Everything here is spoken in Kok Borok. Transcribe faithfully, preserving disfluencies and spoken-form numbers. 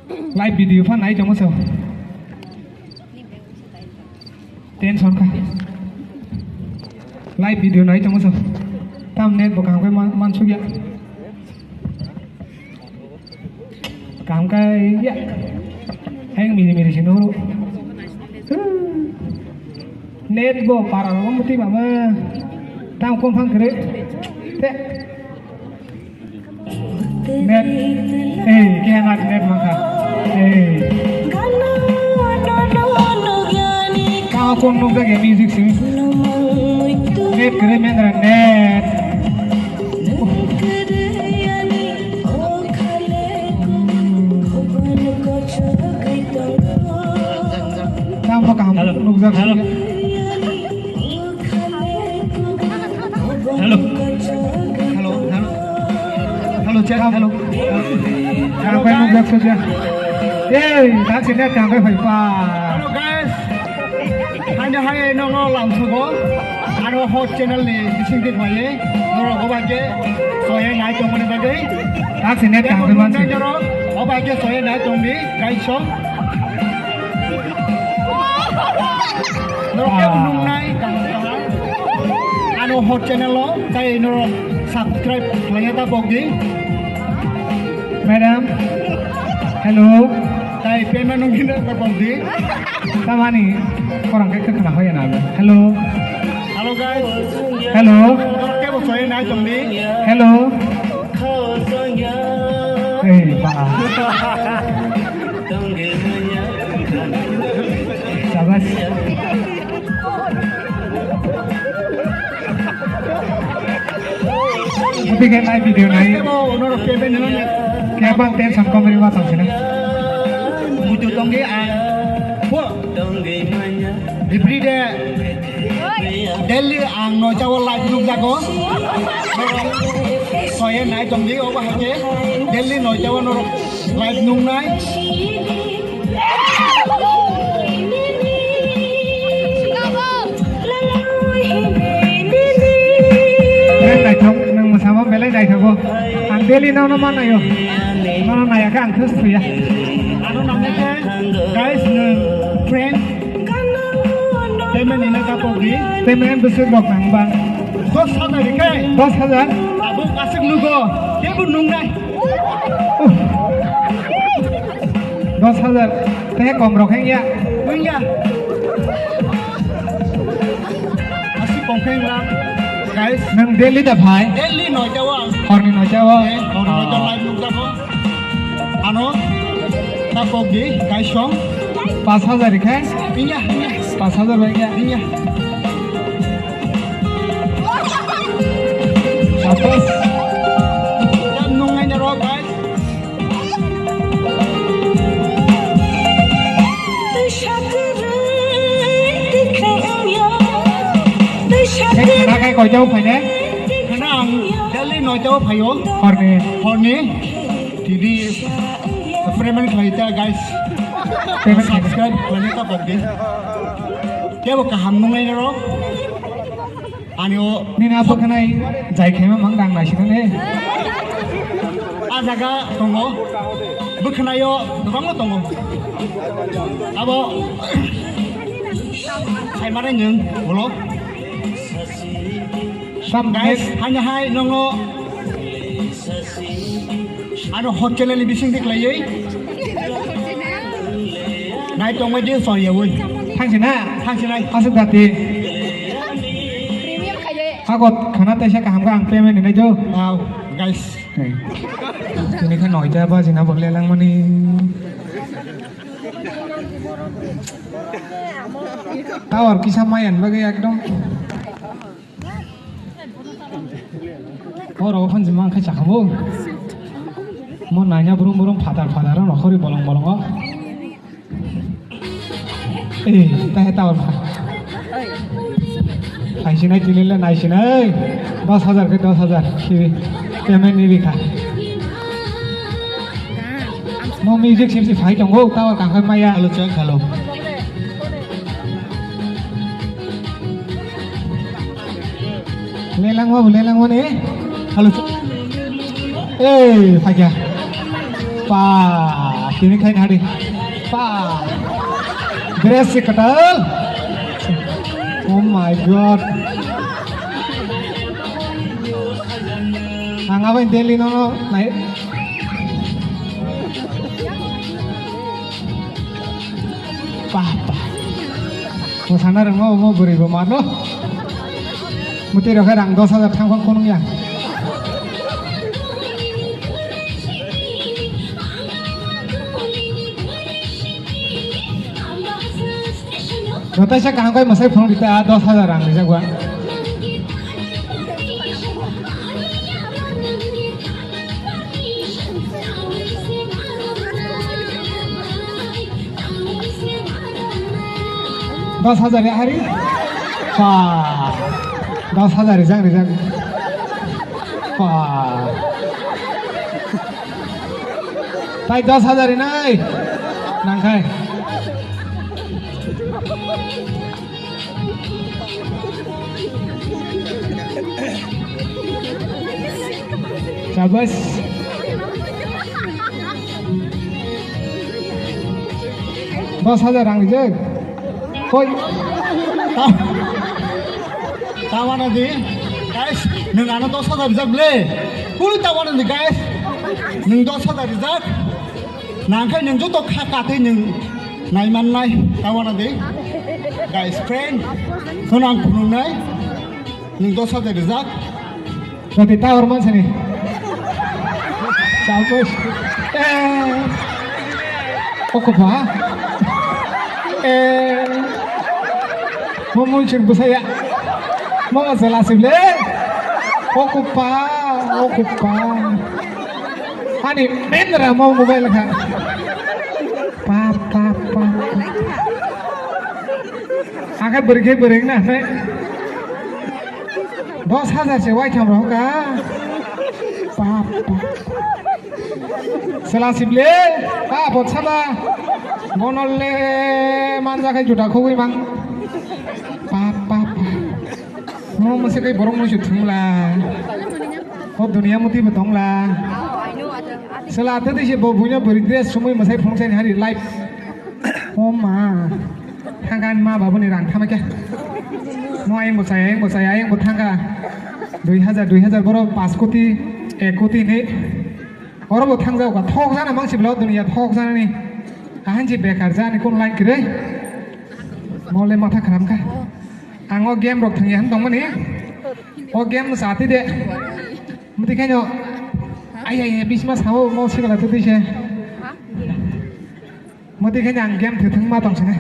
Live video pha nai tongmo so. Tension kha. Live video nai tongmo so. Tam net bo kaham khe man, man sugya. Kaham khe ya. Heng miri miri sino. Net bo para ro muti mama. Tam kon phang kre. Te. Net. Ei, khe ngat net mangkha. Ei. Ka kon nukjak ya music simi. Net kere mendra net. Tamo kaham nukjak simi. Hello. Hello, hello. Hello, chat, hello. Hello. Kaham khe nukjak sokya. Ei, daksi net kaham khe phai pa. Hello, guys. Haino hai nongno lamsugo. Aro hot channel ni bising tik phaiye. Norok oba khe soye nai tongmani bagwi. Daksi net kaham khe mansi. Oba khe soye nai tongdi, guys, song. Norok kebo nungnai kaham kaham. Ano hot channel o tai norok subscribe khlaina ta pokdi. Madam, hello. Tai payment nungina ta pokdi. Tamani korang khe khna hoya na. Hello. Hello guys. Hello. Norok kebo soye nai tongdi. Hello. Ei ba. Sabas. Tapi kan live video nai. Kebang tension komri ma tong sini. Butuh tongge ah. Bo. Everyday. Daily ang noita o live nukjago. Soye nai tongdi obo hai khe daily noita o norok live nungnai. Belai naithok, nwng mwsama belai naithogo. Ang daily nono manayo. Nono nayakhe ang thus thuya. Ano nangkhe, guys, nwng friend. Payment ina ka pogdi? Payment bwswk rok nang bang? Dos hajar ri khe. Dos hajar? Abo aswk nugo. Kebo nungnai. Dos hajar. Tei kom rok hengya. Nungya. Aswk kom khe nang. Guys. Nang daily da bhai? Daily noita o ang. Horni noita o? Eh, horni noita o live nukjago. Ano, ta pokdi, guys, song. Pas hajar khe? Iya, iya. Pas hajar bai khe? Iya. Tapos. Nung ngai na ro, guys. Khana khai koita o phainai? Khana ang daily noita o phaio. Horni? Horni. Tini payment khlai ta, guys. Payment khlai. Subscribe khlai ta pokdi. Kebo kaham nungnai naro. Ani o nini abo khanai jai khaima mang dang nai sinang e. A jaga tongo. Bo khnaio gobangma tongo. Abo sai mare nwng ulo. Sam guys, hai hai nongo. Ano hot channel ni bising dik layai. Nai tong mai dia sorry ya woi. Thang sina, thang sina. Asuk dati. Premium khaye. Agot khana taisa kaham ka ang payment hinai jo. Wow, guys. Ini kan noita ba jina boleh lang mani. Tower kisa mayan bagi ekdom. Oro phone jima khe chakha bo. Mo nanya brum brum phatar phatar no khori bolong bolong o. Ei, ta he ta ora. Ai sinai tini le nai sinai. Dos hajar khe dos hajar. Payment ni bikha. Mo music sim si phai tongo, ta ora kangkhai maya. Hello, check, hello. Lelangma bo lelangma ne? Hello. Ei, phakya. Pa. Tini khai nadi. Pa. Dress se katal. Oh my God. Ang abo Delhi no nai. Pa, pa. Mo sana rang mo, mo bwrwi bo mano. Muti rok hai rang dos hajar thang phang kunung ya. Joto se kaham kai mwsai phone rita dos hajar rang rijak ba. Dos hajar ya hari? Pa. Dos hajar rijak rijak. Pa. Tai dos hajar rinai. Nangkai. Sabas. Dos hajar rang rijak. Koi. Ta-, tawana di, guys, nwng ano dos hajar rijak le. Koi tawana di, guys. Nwng dos hajar rijak. Nangkhe nwng joto kha katwi nwng naimannai, tawana di. Guys, friend, phone ang phunuknai. Nwng dos hajar rijak. Jati tower man sini. Sabos. Eh. Oko ba. Eh. Mo mun sing busaya. Mo jela sible. Oko pa. Oko pa. Ani mendra mo mobile kha. Pa, pa, pa, pa. Akhe bwrwi khe bwrwi na, ne? Dos hajar se waitham rok ka. Pa, pa. Sela sible, pa, bot sama. Monol le manja khai juta khogwi mang. Pa, pa, pa. Mo mase kai borok muisu thumla. O dunia muti bo tongla. Sela tadi se bo buino beri dress sumui masai phone sai hari live. O ma. Thangka ni ma babu ni rang thama kya. Mo ayang bo sai, ayang bo sai, ayang bo thangka. Dui hajar, dui hajar boro pas koti, ek koti ni. Oro bo thang jao ka. Thok jana mang sibla dunia thok jana ni. Ahan ji bekar jani kon line kire. Mo le matha kharam ka. Ang o game rok thangya han tongmani. O game no sati de. Muti khaino. Ai ai ai bisma sao mo sikala tu dise. Muti khaino ang game thwthwng ma tong sini.